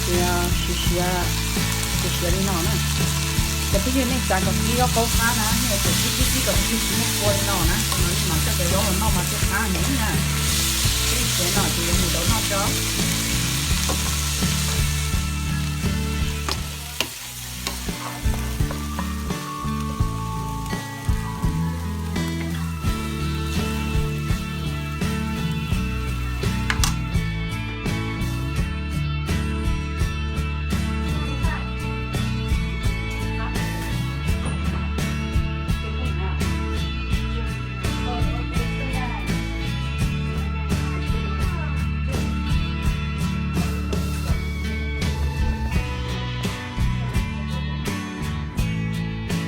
Ces siav siav, siav siav li no na. Cov phooj ywg, nej xav kom kib zaub qaub qab na, nej txawm kib kib kib kom tsis muaj kua li no na, no nej mam coj cov zaub los noj mas thiaj qab heev na.